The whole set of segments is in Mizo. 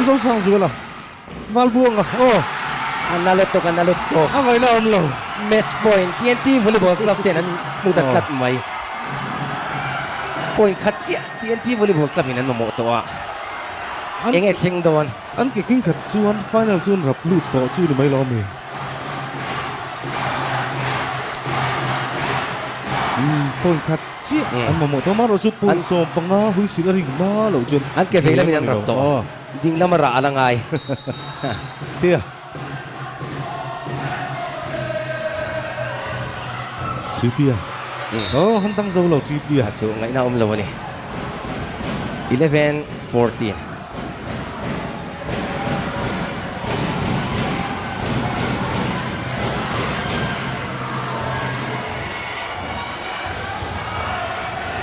Zosangzuala Valbuanga aw. A na lutuk a na lutuk. A ngaihna awm lo. Match point TNT Volleyball Club ten an hmu ta tlat mai. Point khat chiah TNT Volleyball Club in an mamawh tawh a. Eng nge thleng dawn? An ke king khat chuan final chu an rap lut tawh chu ni mai lo ami? Umm point khat chiah an mamawh tawh amaherawh chu point 15 huisil a ring hma loh chuan An ke vei lamin an rap tawh. Ding lama rah a la ngai. Tia. Tripia. Oh, han dang zo lo Tripia. Chu ngaihna awm lo a ni. 11 14.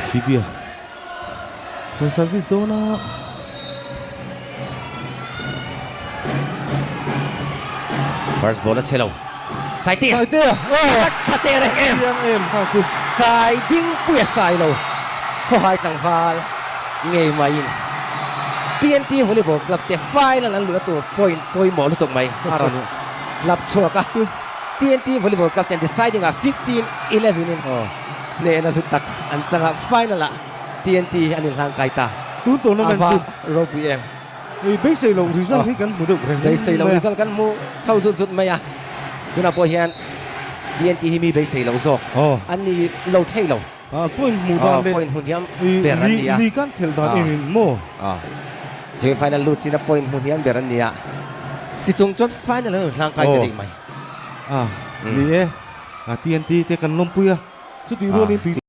Tripia. Kan service dawn a. First ball a che lo. Saitea. Saitea. Oh. Tha teh reng em. Chiang em kha chu. Sai ding pui a sai lo. Khawhai tlangval ngei maiin TNT Volleyball Club te final an luhna tur point pawimawh lutuk mai a rawn hlap chhuak a. TNT Volleyball Club ten deciding ah 15-11 in hnehna hlu tak an chang a, final ah TNT an inhlang kai ta. Tun tournament chu A va ropui em? Ei beisei loh result hi kan hmu deuh reng mai a. Beisei loh result kan hmu chho zut zut mai a, tunah pawh hian TNT hi mi beisei lo zawk an ni lo thei lo. Point hmuh dan leh point hmu hniam ber an ni a. League an khelh dan enin maw? Semi final lut china point hmu hniam ber an ni a, tichung chuan final an rawn hlang kai ta daih mai. Ni e, TNT te kan lawmpui a, chutih rualin tui.